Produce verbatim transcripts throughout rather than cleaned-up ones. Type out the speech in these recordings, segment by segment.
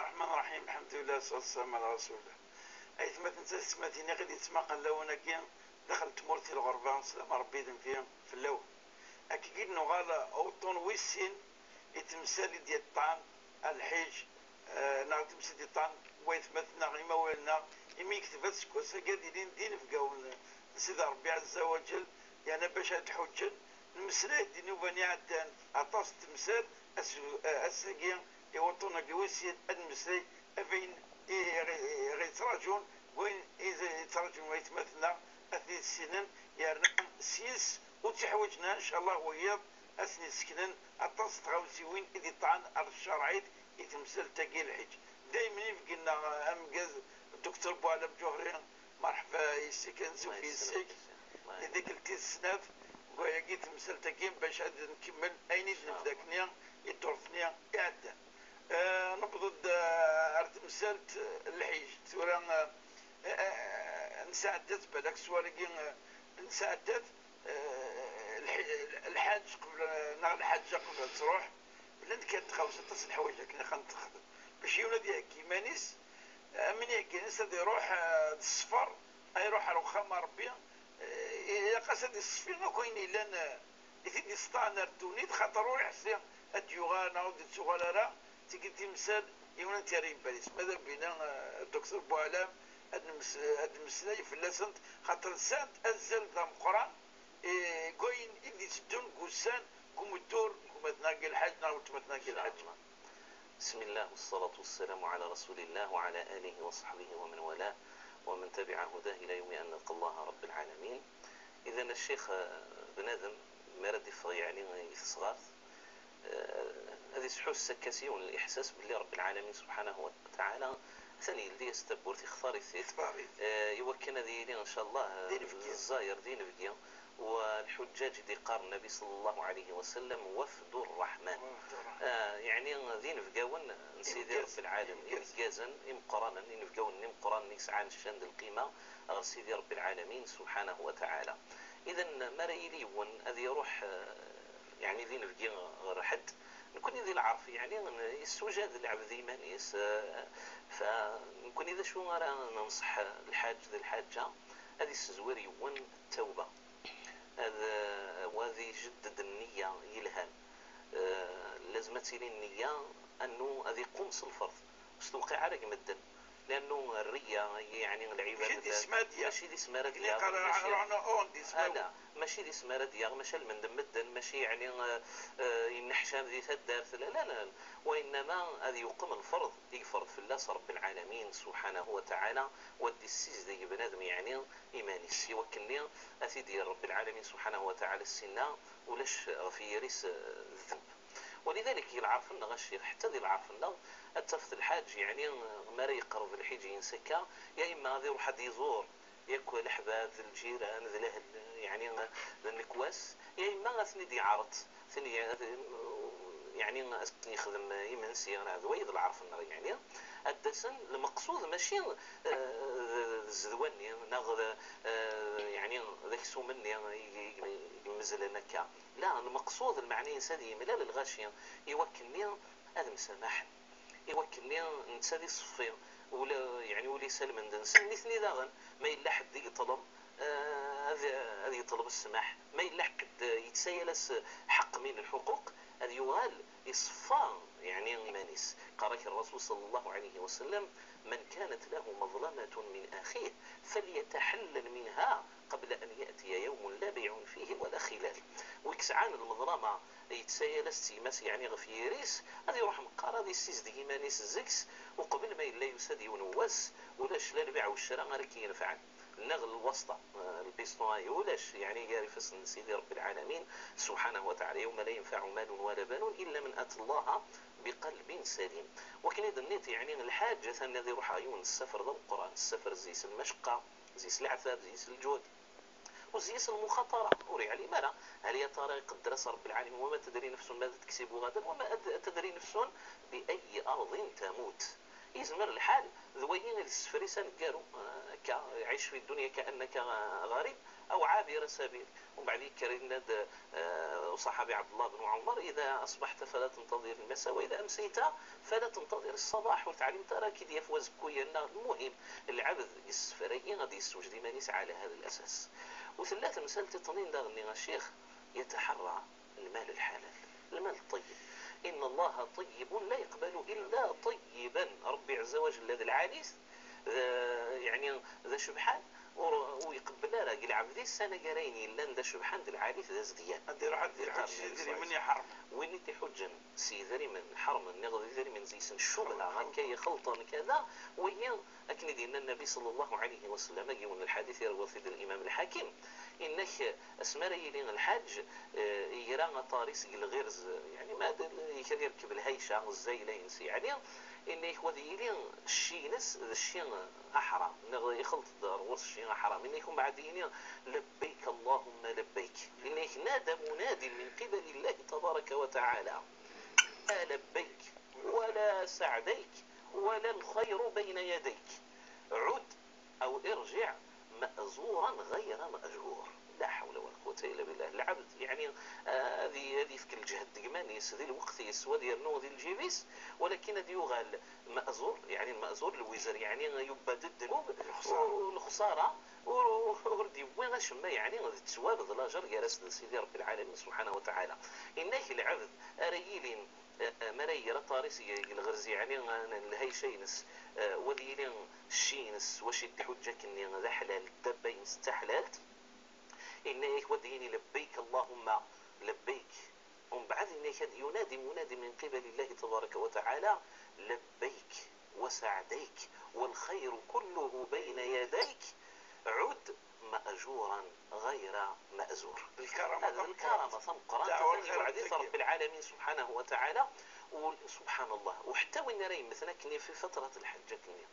الرحمن الرحيم، الحمد لله والصلاة والسلام على رسول الله. Aytmaten d taytmatin i ɣ-id-yettmaqan lawan-agi daxel n tmurt i lɣerba, slam Ṛebbi d nnbi fell-awen. Akkagi i d-nuɣal uṭṭun wis sin i temsal i d-yeṭṭan ar lḥiǧ, eh, neɣ i temsal i d-yeṭṭan waytmaten-nneɣ, imawlan-nneɣ, imi yekteb aseggas-agi ad ilin d inebgawen n Sidi Ṛebbi ɛezza wa ǧell, yerna bac ad ḥuǧǧen. Nemmeslay-d di nnuba-nni iɛeddan aṭas n temsal, ass-, eh, ass-agi i wuṭṭun-agi wis sin ad nemmeslay ɣef wayen i ɣ-, i ɣ-yettraǧun, wayen i ɣ-yettraǧun waytmaten-nneɣ ad t-id-ssinen, yerna s yis ur ttiḥwaǧen ara, ncallah, wiyiḍ ad sen-iseknen aṭas n tɣawsiwin i d-iṭṭɛen ar tcerɛit i temsalt-agi n lḥiǧ. Daymen inebgi-nneɣ ameggaz Duktur Buɛlam Ǧuhri, merḥba yes-k, ansuf yes-k. Di tikkelt tis snat n wayagi temsalt-agi, bac ad nkemmel ayen i d-nebda akkenni i ddurt-nni iɛeddan. Eh, newweḍ-d, eh, ar temsalt, eh, n lḥiǧ. Tura, eh, eh, eh, nesɛedda-tt, balak s wayagi, eh, nesɛedda-tt, eh, lḥi-, lḥaǧ qbel, neɣ lḥaǧa qbel ad truḥ, llant kan txawsa aṭas n leḥwayeǧ akken ilaq ad texdem. Bac yiwen ad iheggi iman-is, am win iheggan iman-is ad iruḥ, eh, ad iṣeffer, ad iruḥ ar uxxam n Ṛebbi, eh, ilaq-as ad iṣeffi akk ayen yellan, eh, i t-id-iseṭṭaɛen ar ddunit, xaṭer ur iḥṣi ad d-yuɣal neɣ ur d-ittuɣal ara. Tigi d timsal, yiwen ad t-yerr i yibbal-is. Ma d abina, eh, Duktur Buɛlam, ad nemes-, ad d-nemmeslay fell-asent, xaṭer sɛant azal d ameqqran, eh, deg wayen i d-itteddun deg wussan, deg umeddur n gma-tneɣ deg lḥaǧ neɣ weltma-tneɣ deg lḥaǧ. بسم الله والصلاة والسلام على رسول الله وعلى آله وصحبه ومن والاه ومن تبع هداه إلى يوم أن نلقى الله رب العالمين. إذن الشيخ، eh, bnadem mi ara d-iffeɣ yeɛni i tesɣart, eh, ad isḥuss akka s yiwen n liḥsas belli Ṛebbi lɛalamin subḥanahu wa taɛala atan yeldi-as tawwurt, ixtar-it-id, eh, i wakken ad yili, ncallah, eh, d zzayr, d inebgi, u lḥuǧǧaǧ i d-iqqar Nnabi ṣalla Llahu ɛalayhi wa sallam, wafdu Ṛṛeḥman. Ah, yeɛni d inebgawen n Sidi Ṛebbi lɛalamin, inebgazen imeqqranen, inebgawen imeqqranen i yesɛan ccan d lqima ɣer Sidi Ṛebbi lɛalamin subḥanahu wa taɛala. Idan, mi ara yili yiwen ad iruḥ, eh, yeɛni d inebgi ɣer ḥedd, nekkni di lɛerf, yeɛni, yessujad lɛebd iman-is, eh, fa nekkni d acu ara nenṣeḥ lḥaǧ d lḥaǧa, ad issezwir yiwen ttawba, ad, eh, u ad ijedded nniya yelhan. Eh, lazem ad tili nniya annu ad iqum s lferḍ, ur s-tewqiɛ ara deg medden. Liannu rriya, yeɛni lɛibada, mačči d isem ara d-yaɣ, mačči, ala, mačči d isem ara d-yaɣ, mačči almend n medden, mačči yeɛni, eh, eh, yenneḥcam di taddart, la, la, la, la. Wa innama ad yuqem lferḍ i yefreḍ fell-as Ṛebbi lɛalamin subḥanahu wa taɛala, u ad d-issizdeg bnadem yeɛni iman-is, i wakkenni ad t-id-yerr Ṛebbi lɛalamin subḥanahu wa taɛala ssinna, ulac ɣef yiri-s, eh, ddenb. Walidalik, di lɛerf-nneɣ a ccix, ḥetta di lɛerf-nneɣ, ad tafeḍ lḥaǧ, yeɛni, mi ara yeqreb lḥiǧ-ines akka, ya imma ad iruḥ ad d-iẓur yakk leḥbab d lǧiran d lahl, yeɛni, d nnekwa-s, ya imma ad ten-id-yeɛreḍ, ten-, yeɛni, ad sen-yexdem imensi, d wayi d lɛerf-nneɣ, yeɛni, ad d-asen, lmeqsud mačči, eh, d, d zzedwa-nni, neɣ d, eh, yeɛni, d aksum-nni i, i, i yemmezlen akka. La, lmeqsud, lmeɛna-ines ad yemlal lɣaci, i wakkenni ad msamaḥen, i wakkenni netta ad iṣeffi, ula, yeɛni, ula-is almend-nsen, nitni daɣen, ma yella ḥedd i yeṭṭlem, eh, ad, ad yeṭleb ssmaḥ, ma yella ḥedd yettayal-as ḥeqq min lḥuquq, ad yuɣal iṣeffa, yeɛni, iman-is. Qal-ak Ṛṛasul ṣalla Llahu ɛalayhi wa sallam: من كانت له مظلمة من أخيه فليتحلل منها قبل أن يأتي يوم لا بيع فيه ولا خلال. Wi yesɛan lmeḍlama, yettayal-as-tt gma-s, yeɛni ɣef yiri-s, ad iruḥ meqqar ad issizdeg iman-is zeg-s, uqbel ma yella yusa-d yiwen n wass, ulac la lbiɛ u ccra ara k-yenfɛen, neɣ lwasṭa, eh, lbisṭu-ayi, ulac, yeɛni gar ifassen n Sidi Ṛebbi lɛalamin subḥanahu wa taɛala, يوم لا ينفع مال ولا بنون إلا من أتى الله بقلب سليم. Wakken i d-tenniḍ, yeɛni lḥaǧ atan ad iruḥ ɣer yiwen n ssafar d ameqqran, ssafar zzi-s lmacaqqa, zzi-s leɛtab, zzi-s lǧuhd, u zzi-s lmuxaṭara, ur yeɛlim ara. Hal ya tara iqedder-as Ṛebbi lɛalamin: وما تدري نفس ماذا تكسب غدا وما أد-، تدري نفس بأي أرض تموت. Yezmer lḥal d wayi i d ssefr-is aneggaru, eh, akka, عيش في الدنيا كأنك غريب أو عابر سبيل. Umbeɛd yekker yenna-d, eh, Uṣaḥabi Ɛebdullah ben Ɛumer: "Ida aṣbaḥta fala tentadiri lmasa, wa ida amsayta fala tentadiri ṣṣabaḥ." Ur teɛlimeḍ ara ki d-yaf wazekku yerna. Lmuhim, lɛebd yessefra-yi ad yessewjed iman-is ɛala hada lasas. U tella temsalt iṭnin daɣenni a ccix: yataḥerra lmal lḥalal, lmal ṭṭeyyeb. Inna Allaha ṭeyyibun la yeqbalu illa ṭeyyiban. Ṛebbi ɛezza wa jella d lɛali-t, d, yeɛni, d acebḥan, ur, ur iqebbel ara deg lɛebd-is anagar ayen yellan d acebḥan, d lɛali-t, d azedyan. Ad iruḥ ad iḥuǧǧ s idrimen iḥermen. Win i t-iḥuǧǧen s yidrimen ḥermen, neɣ d idrimen zeysen ccubha, akka ixelṭen, kada, wagi, akken i d-yenna Nnabi sallallahu alayhi wa sallam, deg yiwen n lḥadit yerwa-t-id Limam Lḥakim, inna-k, asmi ara yili lḥaǧ, eh, yegra aṭar-is deg lɣirz, yeɛni ma ad, ad yerkeb lhayca, zzayla-ines, yeɛni, inna-k wa ad yili cci-ines d cci aḥram, neɣ ixelṭ-d ar ɣur-s cci aḥram, inna-k umbeɛd yini: "Labbayk Allahumma labbayk." Inna-k: "Nada munadin min qibali Llahi tabaraka wa taɛala: la labbayk, wa la saɛdayk, wa la lxayru bayna yadayk. Ɛud aw irjiɛ ma'zuran ɣayra ma'jur." La ḥawla wa la quwwata illa billah. Lɛebd, yeɛni, ah, ad i-, ad yefk lǧehd deg iman-is, di lweqt-is, u ad yernu di lǧib-is, walakin ad yuɣal ma'zur, yeɛni lma'zur, lwizr, yeɛni yubba-d ddnub, lexsara. U lexsara, ur, ur d-yewwi acemma, yeɛni d ttwab d lajer gar-as d Sidi Ṛebbi Lɛalamin subḥanahu wa taɛala. Inna-k lɛebd ara yilin, eh, eh, mi ara yegra aṭar-is deg lɣerz, yeɛni, eh, n lhayca-ines, eh, u ad yili cci-ines s wacu i d-iḥuǧǧ akkenni d aḥlal, ddabba-ines d taḥlalt, inna-yak wa ad d-yini: "Labbayk Allahumma labbayk." Umbeɛd inna-yak: "Ad yunadi munadi min qibali Llahi tabaraka wa taɛala: Labbayk wa saɛdayk, wal xayru kulluhu bayna yadayk, ɛud ma'juran ɣayra ma'zur." D lkarama tameqqrant. D lkarama tameqqrant, atan yewɛed-it Ṛebbi Lɛalamin subḥanahu wa taɛala. U subḥan Allah, u ḥetta win ara yemmten akkenni fi fatrat lḥeǧǧ akkenni,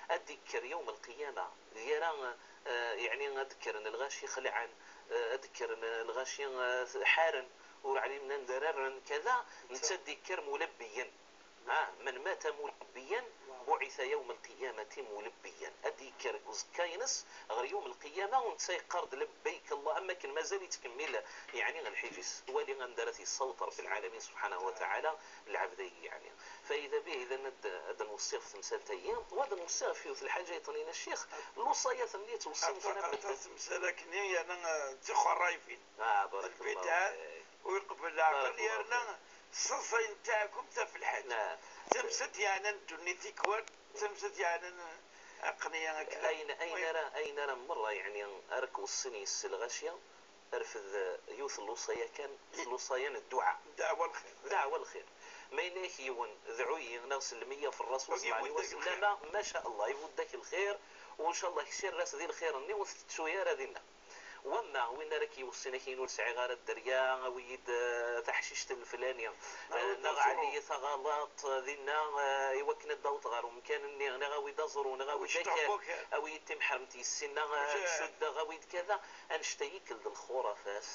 ad d-ikker yawm lqiyama, gar, eh, yeɛni ad d-kkren lɣaci xelɛen, eh, ad d-kkren lɣaci, eh, ḥaren, ur ɛlimen anda ara rren, kada, netta ad d-ikker mulabbiyen. Ah, man mata mulabbiyan, buɛita yawm lqiyamati mulabbiyan. Ad d-ikker deg uẓekka-ines ɣer yawm lqiyama, u netta yeqqar-d: "Labbayk Allah", am wakken mazal yettkemmil, yeɛni, lḥiǧ-is. Wali anda ara t-yessaweḍ Ṛebbi Lɛalamin subḥanahu wa taɛala lɛebd-agi, yeɛni. Fa ida bih, idan ad, ad nweṣṣi ɣef temsalt-agi, u ad nweṣṣi ɣef yiwet lḥaǧa yeṭnin a ccix, lewṣayat-nni ttweṣṣin kra n medden. Aṭas temsal akken, yerna, eh, d tixerrayfin. Ah, barakallahu fik. Ur iqebbel leɛqel, yerna ssaẓayen taɛkumt ɣef lḥaǧ. Naam. Tamsalt yeɛnan ddunit tikwal, tamsalt yeɛnan aqniya akken. Ayen, ayen ara, ayen ara merra, yeɛni, ara k-weṣṣin yes-s lɣaci, rfed yiwet n lewṣaya kan, lewṣaya n dduɛa. Ddeɛwa lxir. Ddeɛwa lxir. Ma yenna-yak yiwen: "Dɛu-yi", neɣ "Sellem-iyi ɣef Ṛṛasul sallallahu alayhi wa sallam", ma ca Allah, ibudd-ak lxir, u ncallah kečč err-as di lxir-nni, ur t-tettu ara dinna. Wamma win ara k-iweṣṣin, ak-yini: "Ur sɛiɣ ara dderya, awi-yi-d, eh, taḥcict n leflani, eh, neɣ ɛli taɣalaṭ, eh, dinna, eh, i wakken ad d-awḍeɣ ɣer umkan-nni, neɣ awi-d aẓru, neɣ awi-d akal, awi-yi-d timḥermt yes-s, neɣ, eh, ad cuddeɣ, awi-d kada." Annect-a yakk d lxurafat,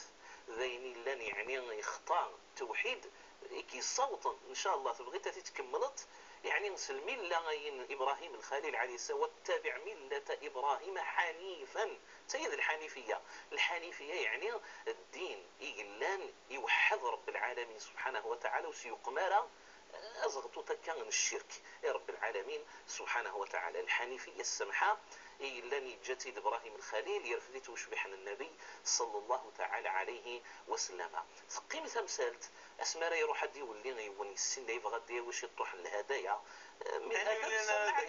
d ayen illan, yeɛni, yexṭa tewḥid, i k-yessawḍen, ncallah, tebɣiḍ ad t-tkemmleḍ, yeɛni, s lmilla-ayi n Ibrahim Lxalil ɛalayhi ssalam: "Wattabiɛ millata Ibrahima ḥanifan." D tayi d lḥanifiya. Lḥanifiya, yeɛni, ddin i yellan iweḥḥed Ṛebbi Lɛalamin subḥanahu wa taɛala, ur s-yuqem ara azeɣṭuṭ akka n ccirk i Ṛebbi Lɛalamin subḥanahu wa taɛala. Lḥanifiya ssemḥa i yellan yeǧǧa-tt-id Ibrahim Lxalil, yerfed-itt ucbiḥ n Nnabi sallallahu taɛala ɛalayhi wa sallama. Teqqim tamsalt, asmi ara iruḥ ad d-iwelli yiwen yes-sen, yebɣa ad d-yawi ciṭṭuḥ n lhadaya, eh, min adab ssafar,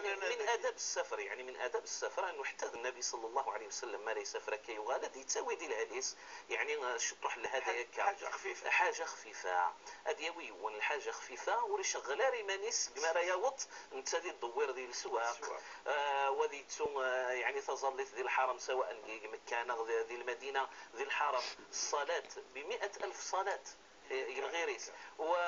yeɛni, min adab ssafar, yeɛni, min adab ssafar, annu ḥetta d Nnabi sallallahu alayhi wa sallam, mi ara yessafar akka, yuɣal ad d-yettawi di lehli-s, yeɛni, eh, ciṭṭuḥ n lhadaya akka. Ḥaǧa xfifa. Ḥaǧa xfifa. Ad d-yawi yiwen lḥaǧa xfifa, ur iceɣɣel ara iman-is, segmi ara yaweḍ, netta ad iddewwir di leswaq, leswaq. Eh, wa ad yettu, eh, yeɛni, taẓallit di lḥaram, sawaء deg, deg Mekka neɣ di, di Lmadina, di lḥaram, ṣṣalat bi mi'at alf ṣṣalat. Eh, deg lɣir-is. Wa,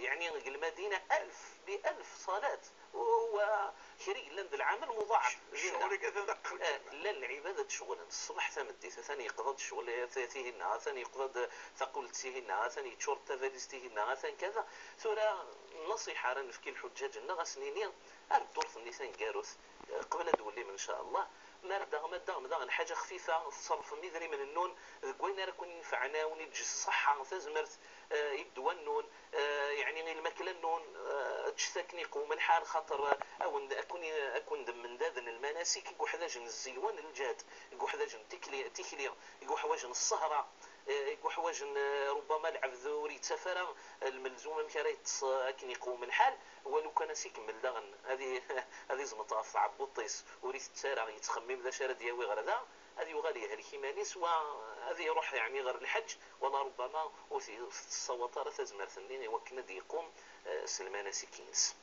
yeɛni, deg Lmadina, alf bi alf ṣṣalat. Wa kra yellan d lɛamal muḍaɛaf. Ccɣel-agi atan d aqelqen. Eh, llan lɛibad ad d-ceɣlen. Ṣṣbeḥ tameddit, atan yeqḍa-d ccɣel, eh, tihinna, atan yeqḍa-d taqulett tihinna, atan yeččur-d tabalizt tihinna, atan kada. Tura, nnṣiḥa ara nefk i lḥuǧǧaǧ-nneɣ, ad sen-nini, ar ddurt-nni taneggarut, eh, qbel ad d-wellim, ncallah, Mar daɣ, ma daɣ, ma daɣ lḥaǧa xfifa, teṣṣerfem idrimen-nnun deg wayen ara ken-inefɛen, a wen-iǧǧ ṣṣeḥḥa, tazmert, eh, i ddwa-nnun, eh, yeɛni i lmakla-nnun, eh, ččet akken iqwem lḥal, xaṭer, eh, a wen-, a ken-, a ken-d-mmendaden lmanasik i yuḥwaǧen zzeywa n lǧehd, i yuḥwaǧen tikli, tikli, i yuḥwaǧen ṣṣehra, eh, i yuḥwaǧen, eh, rubbama lɛebd ur yettaf ara, eh, lmelzum amek ara yeṭṭes, eh, akken iqwem lḥal, wa lukan ad s-ikemmel daɣen, ad i-, ad izmeḍ ɣef tɛebbuḍt-is, ur itett ara, yettxemmim d acu ara d-yawi ɣer da, ad yuɣal yehlek iman-is, wa ad iruḥ yeɛni ɣer lḥeǧǧ, wala rubbama ur t-, ur t-tessawaḍ ara tazmert-nni i wakken ad d-yeqwem, eh, s lmanasik-ines.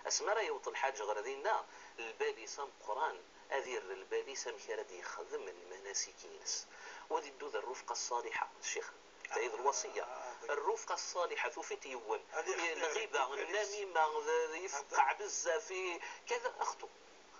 Asmi ara yewweḍ lḥaǧ ɣer dinna, lbal-is ameqqran ad irr lbal-is amek ara d-yexdem lmanasik-ines. Wa ad iddu d rrufqa ṣṣaliḥa, ccix. Tayi d lwasiya. Ah, rrufqa ṣṣaliḥa, tufiḍ yiwen. Ad ixdem lɣiba, lbal-is. Nnamima, d, d, ifeqqeɛ bezzaf, i, kada, axtu.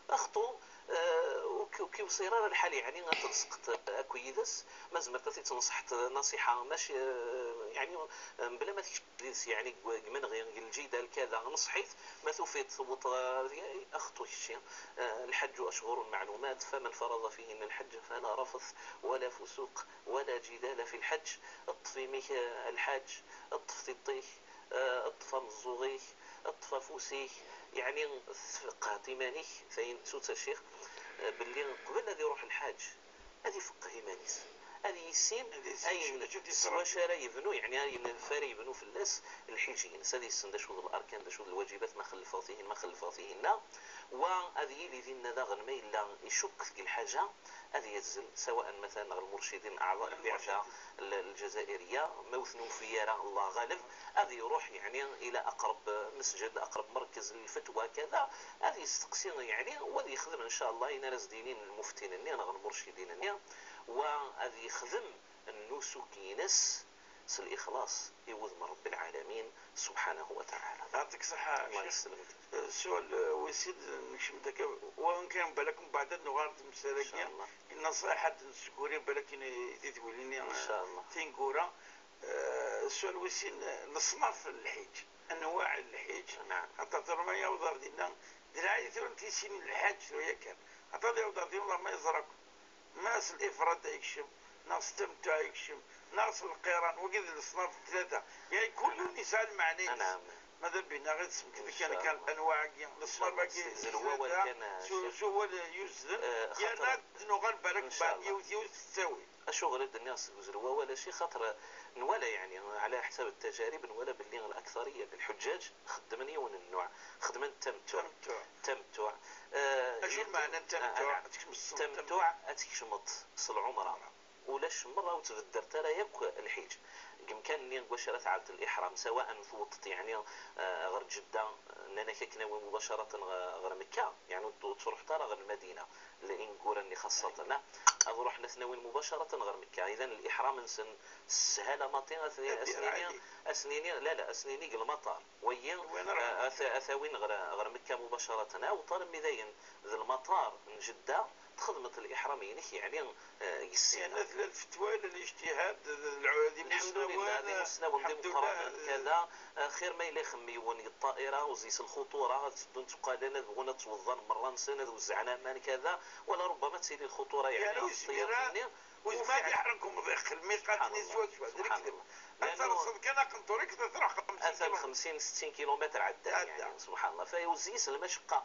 Axtu, eh, ur k-, ur k-iwṣir ara lḥal, yeɛni, ad telseqeḍ akk yid-s, ma tzemreḍ ad t-tneṣḥeḍ naṣiḥa, mačči, eh, yeɛni, eh, mebla ma tkecmeḍ yid-s, yeɛni, deg, deg imenɣi, deg lǧidal, kada, neṣḥ-it, ma tufiḍ tewweḍ ɣer, axtu kečči, eh, الحج أشهر معلومات، فمن فرض فيهن الحج فلا رفث ولا فسوق ولا جدال في الحج. Ṭṭef imi-k, eh, lḥaǧ, ṭṭef tiṭ-ik, eh, ṭṭef ameẓẓuɣ-ik, ṭṭef afus-ik, yeɛni tfeqqɛeḍ iman-ik, tayi n tsuta, ccix, eh, belli qbel ad iruḥ lḥaǧ, ad ifeqqeɛ iman-is, ad yissin ayen s wacu ara yebnu, yeɛni ayen ɣef ara yebnu fell-as lḥiǧ-ines, ad yessen d acu d larkan, d acu d lwaǧibat, ma xellfeɣ tihin, ma xellfeɣ tihinna, wa ad yili dinna daɣen ma yella icukk deg lḥaǧa, ad yazzel, sawaء matan ɣer lmurcidin aɛḍaء lbiɛca l-, lǧazairiya, ma ur ten-nufi ara, Allah ɣaleb, ad iruḥ, yeɛni, ila aqreb mesǧed, aqreb merkez lfetwa, kada, ad yesteqsi, yeɛni, u ad yexdem, ncallah, ayen ara s-d-inin lmuftin-nni neɣ lmurcidin-nni, wa ad yexdem nnusuk-ines s lixlaṣ i wudem n Ṛebbi lɛalamin, subḥanahu wa taɛala. Yeɛṭik ṣṣeḥḥa, Allah yesselmek. Eh, ssual, eh, wis sin, nekcem-d akka, wa kan balak mbeɛd ad nuɣal ɣer temsal-agi, nnṣayeḥ ad d-nesguri balak i tidwilin-nni, eh, tineggura. Eh, ssual wis sin, eh, leṣnaf n lḥiǧ, anwaɛ n lḥiǧ. Naɛam. Xaṭer tura ma yaweḍ ɣer dinna, d lɛali tura n tisin n lḥaǧ tura yakan. Xaṭer yaweḍ ɣer dinna, Allah ma yeẓra akk. Ma s lifrad ad yekcem, neɣ s tamettuɛ ad yekcem, neɣ s lqiran, wagi d leṣnaf n tlata. Yeɛni kul yiwen yesɛa lmeɛna-ines. Anɛam. Ma d abina ɣer tsemmkeḍ kan, kan anwaɛ-agi, leṣnaf-agi d tlata, s, s wawal yuzden, eh, yerna ad d-nuɣal balak mbeɛd yiwet, yiwet s ttawil. Acuɣer i d-nniɣ seg uzzel wawal, a ccix? Xaṭer nwala, yeɛni, ɛla ḥsab ttajarib, nwala belli lakteṛiyya n lḥuǧǧaǧ xeddmen yiwen n nnuɛ, xeddmen tamettuɛ. Tamettuɛ. Tamettuɛ. Eh, acu lmeɛna n tamettuɛ? Ah, ah, ad tkecmeḍ s tamettuɛ. Tamettuɛ ad tkecmeḍ s lɛumra. Ulac merra ur tbeddert ara yakk lḥiǧ. Deg umkan-nni deg wacu ara tɛawed liḥram, sawaء tewwḍeḍ, yeɛni, eh, ɣer Ǧedda, nnan-ak ad k-nawin mubacaratan ɣ-, ɣer Mekka, yeɛni ur t-, ur tettruḥeḍ ara ɣer Lmadina, l-, ineggura-nni xaṣṣaten, ah, ad ruḥen ad t-nawin mubacaratan ɣer Mekka. Idan liḥram-nsen s sshala maḍi, ad sen-, ad sen-nini, ad sen-nini, la, la, ad sen-nini deg lmaṭar. Wagi, eh, ad t-, ad t-awin ɣer, ɣer Mekka mubacaratan. Awweḍ armi dayen d lmaṭar n Jedda, txedmeḍ liḥram-inek, yeɛni, eh, yessin. Yerna tella lfetwa, yella lijtihad, d, d, d, d imusnawen, lḥemdulillah, d imusnawen d imeqqranen, eh, kada, eh, xir ma yella ixemmem yiwen deg ṭṭaira, ur zis lxuṭura, ad teddun tteqqalen, ad bɣun ad ttweḍḍan merra-nsen, ad wezzɛen aman, kada, wala rubbama ad tili lxuṭura, yeɛni, yeɛni ur yezmir ara, ur yezmir ad yeḥrek umḍiq, lmiqat-nni s wakk, subḥan Allah. Ad terseḍ kan aqenṭur-ik, ad truḥ xemsin atan kilomètres. Xemsin, settin kilomètres ɛeddan, ɛeddan. Yeɛni, subḥan Allah. Fa ur zis lmacaqqa.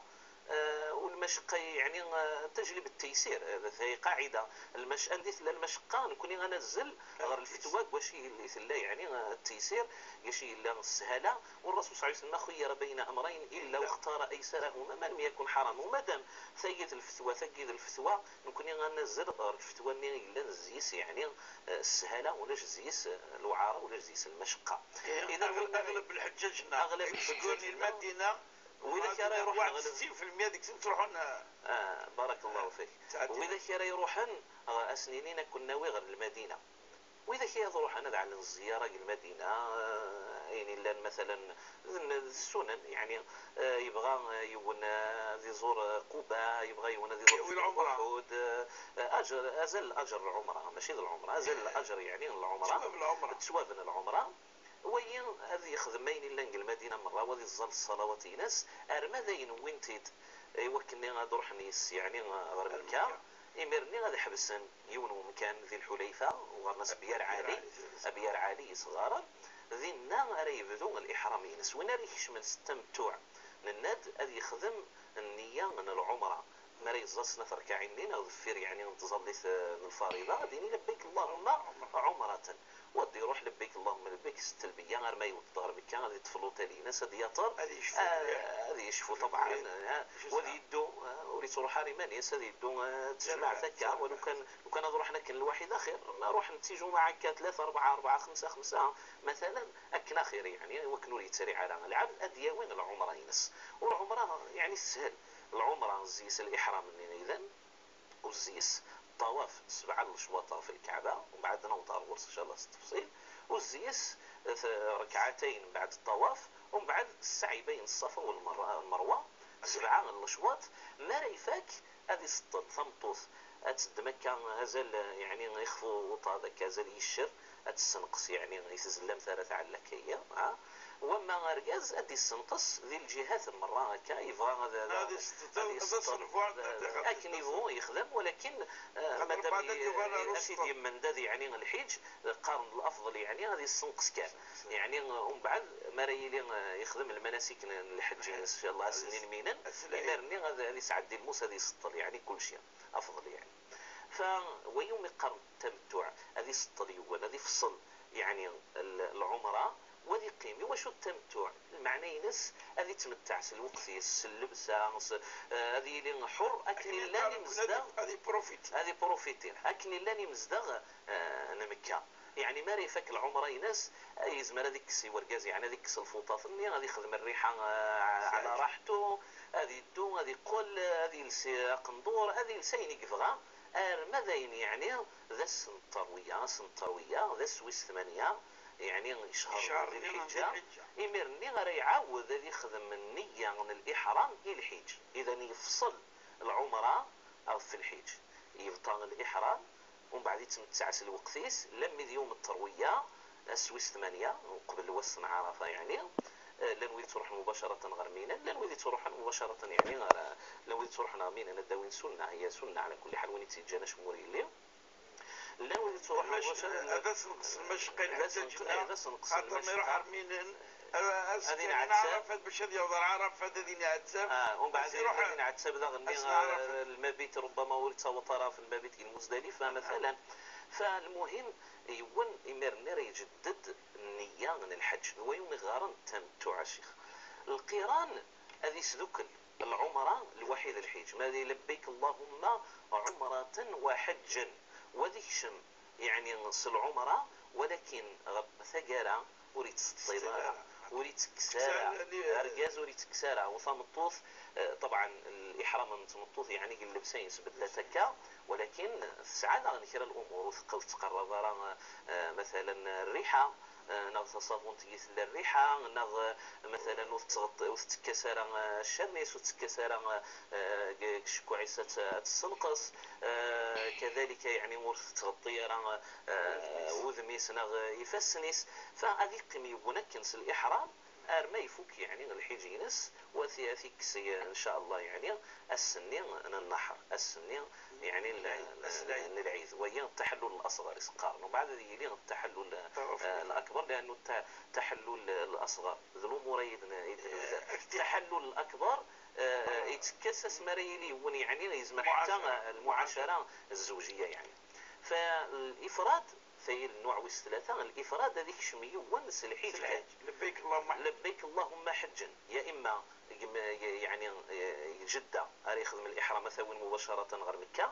Eh, u lmacaqqa, yeɛni, eh, tajlib n teysir, eh, d tayi qaɛida. Lmac-, anda i tella lmacaqqa, nekni ad nazzel ɣer lfetwa, deg wacu i tella, yeɛni, eh, teysir, deg wacu yella sshala. U Rasul صلى الله عليه وسلم خير بين أمرين إلا واختار أيسرهما ما لم يكن حراما. U madam tagi d lfetwa, tagi d lfetwa, nekni ad nazzel ɣer lfetwa-nni yellan zzi-s, yeɛni, eh, sshala, ulac zzi-s, eh, lewɛara, ulac zzi-s lmacaqqa. Eh, idan, aɣ-, aɣleb lḥeǧǧaǧ-nneɣ, aɣleb lḥeǧǧaǧ-nneɣ, widak ara iruḥen ɣer settin fi lmeyya deg-sen ttruḥun, eh, ah, barakallahu fik. Widak ara iruḥen, eh, ad sen-inin ad ken-nawi ɣer Lmadina. Widak i ad ruḥen ad ɛellen zziyaṛa deg Lmadina, eh, ayen illan, matalan, d, d ssunan, yeɛni, eh, yebɣa, eh, yiwen, eh, ad iẓur, eh, Quba, yebɣa yiwen ad iẓur Jebel Uḥud, eh, eh, aǧer, azal n laǧer n lɛumra, mačči d lɛumra, azal n laǧer, yeɛni, n lɛumra. Ttwab lɛumra. Ttwab n lɛumra. Wagi ad yexdem ayen illan deg Lmadina merra, u ad iẓẓal ṣṣalawat-ines, arma d ayen wwin-t-id i wakken ad ruḥen yes, yeɛni ɣer Mekka. Imir-nni ad ḥebsen yiwen wemkan di Lḥulayfa, uɣern-as Byar Ɛali, Byar Ɛali yesɣar. Dinna ara yebdu liḥram-ines. Win ara ikecmen s tamettuɛ, nenna-d ad yexdem nniya n lɛumra. Mi ara yeẓẓa snat rkaɛin-nni neɣ deffir, yeɛni, n tẓallit, eh, n lfariḍa, ad yini: "Lebbik Allahumma ɛumratan." U ad d-iruḥ: "Lebbik Allahumma lebbik", s ttelbiya, arma yewweḍ ɣer Mekka, ad yeṭṭef luṭel-ines, ad d-yaṭer, ad yecfu, eh, mliḥ, ad yecfu, ṭebɛen, eh, u ad yeddu, eh, ur yettruḥ ara iman-is, ad yeddu, eh, d tejmaɛt akka, wa lukan, lukan ad ruḥen akken lwaḥid axir, ma ruḥen d tijumaɛ akka, tlata, rebɛa, rebɛa, xemsa, xemsa, matalan, akken axir, yeɛni, i wakken ur yettriɛ ara lɛebd, ad d-yawi lɛumra-ines. U lɛumra, yeɛni, teshel. Lɛumra, zzi-s liḥram-nni idan, u zzi-s ṭṭawaf, sebɛa n lecwaṭ ɣef Lkaɛba, u mbeɛd ad naweḍ ɣer ɣur-s, ncallah, s ttefṣil, u zzi-s, eh, rekɛatayn mbeɛd ṭṭawaf, u mbeɛd ssaɛi bayn Ṣṣafa u Lmerwa, Lmerwa, sebɛa n lecwaṭ. Mi ara ifak, ad iseṭṭel tameṭṭut, ad teddem akka azal, yeɛni, ixef uṭaḍ, akka azal yiccer, ad tessenqes, yeɛni, i tzellam tara tɛellakayya, ha? Wamma argaz, ad d-issenqes di lǧihat merra akka, yebɣa ad, ad, ad iseṭṭel, ad iseṭṭel, akken yebɣu yexdem, walakin, eh, madam ad t-id-yemmendad, yeɛni, lḥiǧ, qqaren lafḍel, yeɛni, ad yessenqes kan. Yeɛni, eh, umbeɛd, mi ara yili, eh, yexdem lmanasik n lḥeǧǧ, ncallah, ass-nni n Lminen, imir-nni ad, ad yesɛeddi lmus, ad iseṭṭel, yeɛni, kulci. Afḍel, yeɛni. Fa wa yumi qqaren tamettuɛ, ad iseṭṭel yiwen, ad ifṣel, yeɛni, l-, lɛumra, u ad iqqim. Iwacu d tamettuɛ? Lmeɛna-ines, ad ittmetteɛ s lweqt-is, s llebsa, s, eh, ad yili ḥur, akken i llan imezdaɣ, ad iprofiti, ad iprofiti, akken i llan imezdaɣ, eh, n Mekka. Yeɛni, mi ara ifak lɛumra-ines, eh, yezmer ad ikkes i wergaz, yeɛni, ad ikkes lfuṭat-nni, ad ixdem rriḥa, eh, ɛla raḥtu, ad iddu, ad iqqel, ad iles aqendur, ad iles ayen i yebɣa, arma d ayen, yeɛni, d ass n Ṭerwiya, ass n Ṭerwiya, d ass wis tmanya, yeɛni, ccehṛ di Lḥiǧǧa. Imir-nni ara iɛawed ad ixdem nniya n liḥram i lḥiǧ. Idan, yefṣel lɛumra ɣef lḥiǧ. Yebṭa liḥram, umbeɛd ittmetteɛ s lweqt-is, lammi d yum ṭerwiya, ass wis tmanya, uqbel wass n Ɛarafa, yeɛni, eh, llan wid ittruḥen mubacaratan ɣer Mina, llan wid ittruḥen mubacaratan, yeɛni, ɣer, llan wid ittruḥen ɣer Mina, ad d-awin sunna, hiya sunna, ɛla kulli ḥal, win i tt-yeǧǧan acemma ur yelli. Llan wid ittruḥen mubacaratan. Ad as-neqsen lmacqa i lḥeǧǧaǧ-nni, xaṭer ma iruḥ ɣer Mina, ad inɛettab. Ɛarafat, bac ad yaweḍ ɣer Ɛarafat, ad inɛettab. Ah, umbeɛd ad inɛettab daɣen, eh, lmabit, rubbama ur yettaweḍ ara ɣef lmabit deg Lmuzdalifa, matalan. Fa lmuhim, yiwen imir-nni ara ijedded nniya n lḥeǧǧ, d wayen i ɣɣaren tamettuɛ, a ccix. Lqiran ad isdukel lɛumra lwaḥid lḥiǧ, ma di: "Lebbik Allahumma ɛumratan wa ḥeǧǧan", wa ad ikcem, yeɛni, s lɛumra, walakin ɣer taggara ur itteṣṭil ara, ur itekkes ara. Argaz ur itekkes ara, u tameṭṭut, eh, ṭebɛen, liḥram n tmeṭṭut, yeɛni, deg llebsa-ines beddat akka, walakin tesɛa daɣen kra n lumuṛ, ur teqq-, ur tettqerrab ara, eh, matalan, rriḥa, eh, neɣ taṣabunt i tella rriḥa, neɣ, eh, matalan, ur tettɣeṭ-, ur tettekkas ara, eh, ccan-is, ur tettekkas ara, eh, deg ccekkuɛ-is ad tt-, ad tessenqes, eh, kadalika, yeɛni, ur tettɣeṭṭi ara, eh, udem-is neɣ, eh, ifassen-is. Fa ad iqqim yiwen akken s liḥram arma ifuk, yeɛni, lḥiǧ-ines, u ad t-, ad t-ikkes, ncallah, yeɛni, ass-nni n nneḥr, ass-nni, yeɛni, n, n lɛid, wagi ttaḥallul laṣɣar i s-qqaren, umbeɛd ad yili ttaḥallul, eh, lakbar, liɛannu tta-, ttaḥallul laṣɣar d lumuṛ-ayi d n-, i d-, eh, ttaḥallul lakbar, eh, ittekka-s asmi ara yili yiwen, yeɛni, yezmer ḥatta, eh, lmuɛacara zzewjiya, yeɛni. Fa lifrad, tayi nnuɛ wis tlata, lifrad ad ikcem yiwen s lḥiǧ kan. Lebbik Allahumma ḥeǧǧen. Ya imma deg m-, yeɛni, eh, deg Jedda ara yexdem liḥram, ad t-awin mubacaratan ɣer Mekka.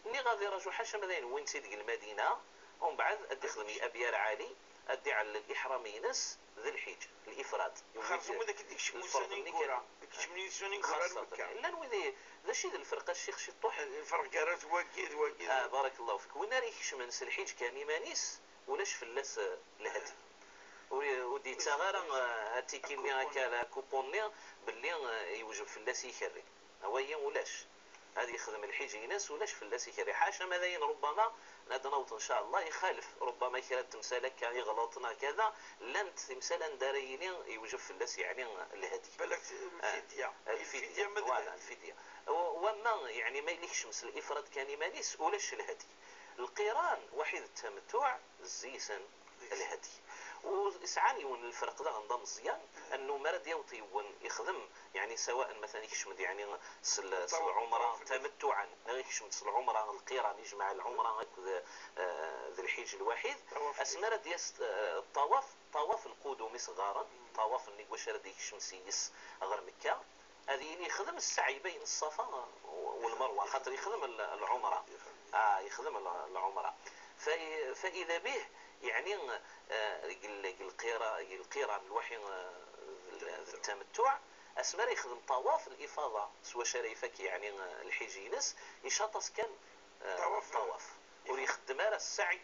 Nniɣ ad iraju, ḥaca ma d ayen wwin-tt-id deg Lmadina, umbeɛd ad d-ixdem i Abyar Ɛali, ad d-iɛellel liḥram-ines d lḥiǧ, lifrad. Xaṭer wid akka d-ikecmen ussan ineggura, d-ikecmen ussan ineggura ar Mekka. Llan wid i, d acu i d lferq, a ccix, ciṭuḥ? Lferq gar-at wagi d wagi. Ah, barakallahu fik. Win ara ikecmen s lḥiǧ kan iman-is, ulac fell-as, eh, lhedm. Ur, ur d-yettaɣ ara, eh, atiki-nni akka, la coupon-nni, belli, eh, yewjeb fell-as yikerri. Awagi ulac. Ad yexdem lḥiǧ-ines, ulac fell-as yikerri. Ḥaca ma d ayen rubbama Ad naweḍ, ncallah, ixalef, rubbama kra n temsal akka iɣelṭen, hakada, llant timsal anda ara yili yewjeb fell-as, yeɛni, lhadi. Balak, ah, lfidya. Lfidya, lfidya, ma d voilà, lhadi. Lfidya. W-, wamma, yeɛni, ma yella yekcem s lifrad kan iman-is, ulac lhadi. Lqiran, waḥid d tamettuɛ, zzi-sen lhadi. Usɛan yiwen n lferq daɣen d ameẓyan, annu mi ara d-yaweḍ yiwen ixdem, yeɛni, sawaء matan ikcem-d, yeɛni, s l-, s lɛumra tamettuɛan, neɣ ikcem-d s lɛumra lqiran, ijmeɛ lɛumra akked, eh, d lḥiǧ lwaḥid. Ṭawaf. Asmi ara d-yas, eh, ṭṭawaf, ṭṭawaf lqudum i s-ɣɣaren, ṭṭawaf-nni deg wacu ara d-yekcem s-yes ɣer Mekka, ad yili yexdem ssɛi bayen ṣṣafa u-, u lmerwa, xaṭer yexdem l-, lɛumra. Ah, yexdem l-, lɛumra. Fa-, faida bih, yeɛni, eh, deg l-, deg lqira-, deg lqiran lwaḥi, eh, d l-, d tamettuɛ, asmi ara yexdem ṭawaf lifaḍa s wacu ara ifak, yeɛni, eh, lḥiǧ-ines, icaṭ-as kan, eh, ṭawaf. Ṭawaf. Ur ixeddem ara ssɛi,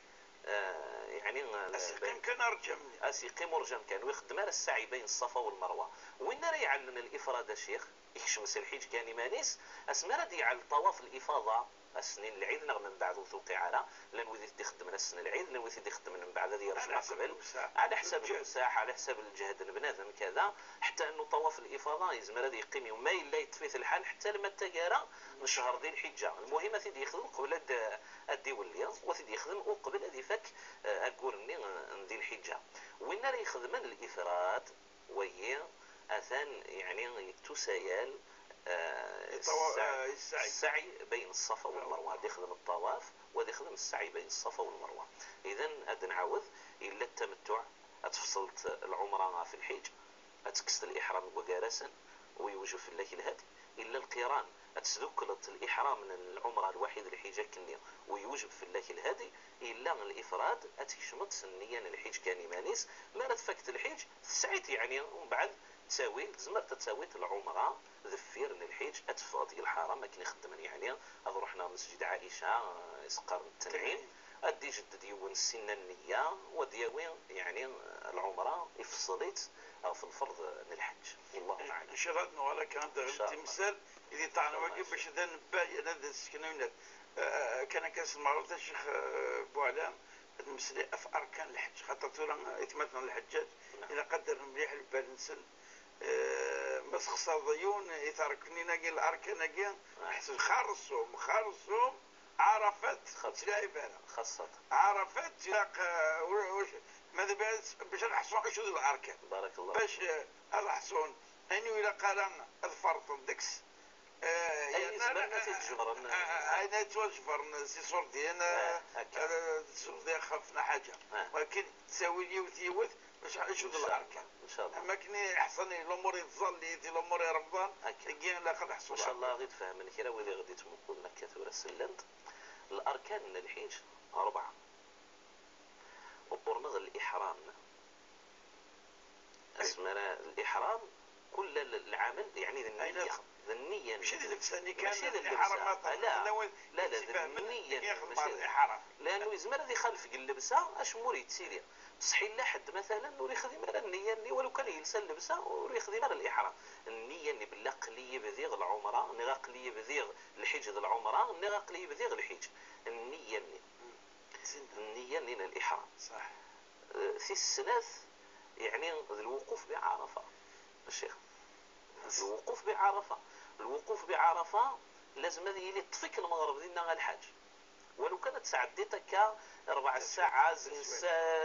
eh, yeɛni, eh, as-iqqim kan arǧam-nni. As-iqqim urǧam kan, ur ixeddem ara ssɛi bayen ṣṣafa u lmerwa. Win ara iɛellen lifrad, a ccix, ikcem s lḥiǧ kan iman-is, asmi ara d-iɛell ṭawaf lifaḍa, ass-nni n lɛid neɣ membeɛd ur tewqiɛ ara, llan wid i t-ixeddmen ass n lɛid, llan wid i t-ixeddmen membeɛd ad yerǧeɛ qbel, ɛla ḥsab lewsaɛ, ɛla ḥsab lǧehd n bnadem, kada, ḥetta annu ṭawaf lifaḍa yezmer ad yeqqim yum, ma yella yeṭṭef-it lḥal, ḥetta alma d taggara n ccher di lḥiǧǧa. Lmuhim ad t-id-yexdem qbel ad, ad d-iwelli, u ad t-id-yexdem uqbel ad ifak, eh, aggur-nni, eh, n di lḥiǧǧa. Win ara ixedmen lifrad, wagi, atan, yeɛni, yettusayal, eh, yeṭṭawa-, ssa-, eh, yessɛi. Ssɛi bayen ṣṣafa u lmerwa. Ad ixdem ṭṭawaf, u ad ixdem ssɛi bayen ṣṣafa u lmerwa. Idan, ad nɛawed, yella tamettuɛ, ad tefṣleḍ lɛumra ɣef lḥiǧ, ad tekkseḍ liḥram deg wagar-asen, u yewjeb fell-ak lhadi. Illa lqiran, ad tesdukleḍ liḥram n lɛumra lwaḥid, lḥiǧ akkenni, u yewjeb fell-ak lhadi. Illa lifrad, ad tkecmeḍ s nniya n lḥiǧ kan iman-is. Mi ara tfakkeḍ lḥiǧ, tesɛiḍ, yeɛni, umbeɛd ttawil, tzemreḍ ad tawiḍ lɛumra deffir n lḥiǧ, ad teffɣeḍ deg lḥaram, akken i xeddmen, yeɛni, ad ruḥen ɣer mesǧid Ɛica, eh, i s-qqaren Tanɛim, ad d-ijedded yiwen ssinna nniya, u ad d-yawi, yeɛni, lɛumra, ifṣel-itt ɣef lferḍ n lḥeǧ. Wallahu aɛlam. Ncallah ad nuɣal akka ad d-aɣen timsal i d-iṭṭaɛen wagi bac ad nbayen, ad d-nseknayen. Eh, kan akka s lmeɛruf a Ccix, eh, Buɛlam, ad nmeslay ɣef arkan lḥeǧ, xaṭer tura, eh, aytmaten n lḥeǧǧaǧ, ilaq ad d-rren mliḥ lbal-nsen. Eh, ma texṣareḍ yiwen, i terknin-agi, larkan-agi, ḥseb xarṣum, xarṣum, Ɛarafat, ur ttlaɛib ara. Xaṣṣat. Ɛarafat, ilaq, eh, ur-, ur-, ma d-, bac ad ḥṣun acu d larkan. Barakallah. Bac, eh, ad ḥṣun ayen ur ilaq ara ad ferṭen deg-s. Eh, ayen yezmer ad t-id-jebren. Eh, ayen yettwajebren s iṣurdiyen, eh, ad, ad iṣurdiyen xef lḥaǧa. Walakin ttawil yiwet yiwet, bac acu d larkan. Ncallah. Am akken i ḥṣan i lumuṛ i tẓallit, i lumuṛ i Remḍan, akka. Deg-i ilaq ad ḥṣun. Ncallah ad ɣ-id-fehmen kra wid i ɣ-d-ittmuqulen akka tura s llant. Larkan n lḥiǧ rebɛa. Ɣur-neɣ liḥram. Asmi ara liḥram, kul l-, lɛamal, yeɛni d nniya. D nniya. Mačči d llebsa-nni kan, mačči d llebsa. Ala, la, la, d nniya-nni, mačči d liḥram. Lanu yezmer ad ixalef deg llebsa, acemma ur yettili. Bṣeḥ illa ḥedd, matalan, ur yexdim ara nniya-nni, walu kan yelsa llebsa, ur yexdim ara liḥram. Nniya-nni belli aql-iyi bdiɣ lɛumra, niɣ aql-iyi bdiɣ lḥiǧ d lɛumra, niɣ aql-iyi bdiɣ lḥiǧ. Nniya-nni. Nniya-nni n liḥram. Ṣaḥ. Eh, tis snat, yeɛni d lwuquf bi Ɛarafa. A ccix. Lwuquf bi Ɛarafa. Lwuquf bi Ɛarafa, lazem ad yili ṭṭef-ik lmeɣreb dinna a lḥaǧ. Walu kan ad tesɛeddiḍ akka rebɛa ssaɛa, sin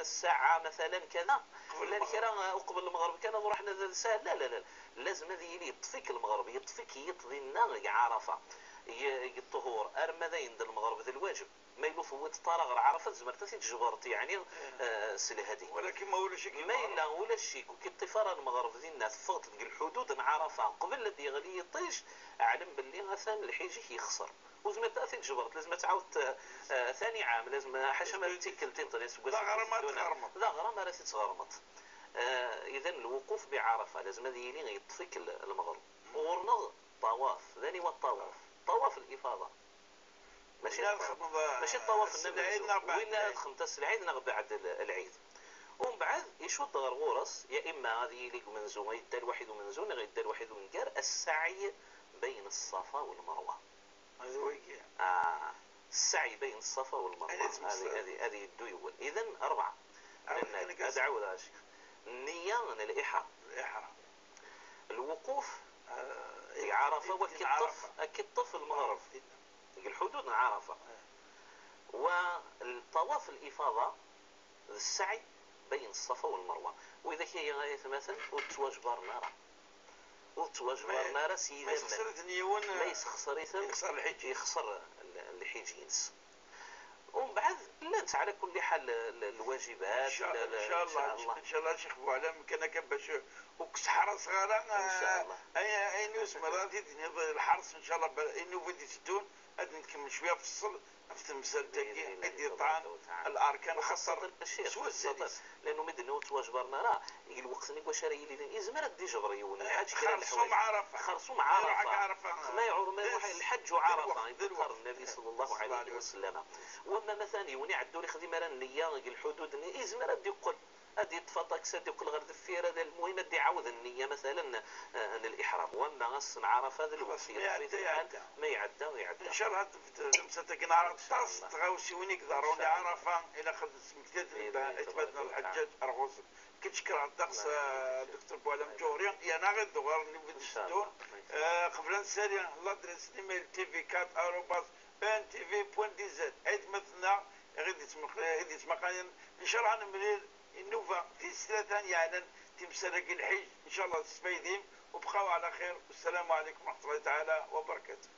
ssaɛa, matalan, kada. Llan kra, eh, uqbel lmeɣreb kan ad ruḥen ad, ad sɛan. La, la, la. Lazem ad yili yeṭṭef-ik lmeɣreb, yeṭṭef-ik yiṭ dinna deg Ɛarafa. Deg, deg ṭṭhur, arma d ayen d lmeɣreb d lwaǧeb. Ma yella ur tewwiḍ ara ɣer Ɛarafa, tzemreḍ ad t-id-tjebreḍ, yeɛni, eh, s lhadi. Walakin ma ulac-ik, ma yella ulac-ik, ur k-iṭṭif ara lmeɣreb dinna, teffɣeḍ deg lḥudud n Ɛarafa, qbel ad d-yeɣli yiṭij, ɛlem belli atan lḥiǧ-ik yexṣer. Ur tezmireḍ ad t-id-tjebreḍ, lazem ad tɛawdeḍ, eh, tani ɛam, lazem, ḥaca ma d tikkelt iḍelli seg wass. D aɣrum ara t-tɣermeḍ. D aɣrum ara t-id-tɣermeḍ. Eh, idan, lwuquf bi Ɛarafa, lazem ad yili yeṭṭef-ik l-, lmeɣreb. Ɣur-neɣ ṭṭawaf, d aniwa ṭṭawaf? Ṭṭawaf lifaḍa. Mačči, mačči ṭṭawaf n amenzu. Win ara txedmeḍ ass n lɛid neɣ beɛd lɛid. Umbeɛd, icudd ɣer ɣur-s, ya imma ad yili deg umenzu, yedda lwaḥid umenzu, neɣ yedda lwaḥid ungar, ssɛi bayen ṣṣafa u lmerwa. Ah. السعي بين الصفا والمروة. هذه هذه هذه يدو يول. إذن أربعة. عاود لأن كان كاس. هذا عاود هذا الشيء. النية من الإحرام. الإحرام. الوقوف في عرفة وكيطف. عرفة. كيطف المغرب. الحدود من عرفة. والطواف الإفاضة، السعي بين الصفا والمروة. وإذا كان غاية مثلا وتواجبر نارا، وتواجبر ما نارا سيدي ما يسخسر إذن يون، ما يسخسر إذن يخسر الحج. يخسر ال- الحج ينس. ومن بعد لانت على كل حال ال- الواجبات. إن شاء، لا، لا، إن شاء الله، إن شاء الله. إن شاء الله شيخ بوعلام كان كان باش وكسحرة صغيرة. إن شاء الله. أي أي نيوز مرات الدنيا الحرس إن شاء الله ب- إنه بدي تدون. هاد نكمل شوية في الصل في تمثال تاكي بإذن الله تبارك وتعالى. الأركان وخاصة خاطر الشيخ سوى خاصة السادس. لأنه مدن وتواجبرنا راه الوقت اللي واش راه يلي يزمر دي جبر يولي حاجة كده خرصوا الحوايج. مع عرفة. خرصوا مع عرفة. عرفة. ما يعرف ما يروح الحج وعرفة. ذي الوقت. يذكر النبي صلى الله عليه وسلم. وأما مثلا يوني عدو لي خدمة راه النية الحدود يزمر يقول هذه تفاطاكس هذه كل غير دفير هذا المهم هذه عاود النية مثلا آه، عن الإحرام. وأما غاس عرفة هذا الوقت خلاص، ما يعدى، يعدى. ما يعدى، ما يعدى. إن شاء الله هاد الخمسة تاع كنهار إن شاء الله. تغاوسي وينيك ضروري إن شاء الله. عرفة إلى خد سمكتات بإذن الله تبارك وتعالى. الحجاج أرغوز. كتشكر على الدرس الله يبارك فيك. دكتور بوعلام جوري. يا ناغي الدوار اللي بدي إن شاء الله. الله يسلمك. آه، قبل نسالي لادريس ايميل تي في كات آروباس ان تي في بوان دي زد. عيد مثلنا غير ديت مق-، غير ديت مقاين. إن شاء الله نمرير النوفا تيس ثلاثة يعلن تمسرق الحج. إن شاء الله تستفيدين وبقاو على خير. والسلام عليكم ورحمة الله تعالى وبركاته.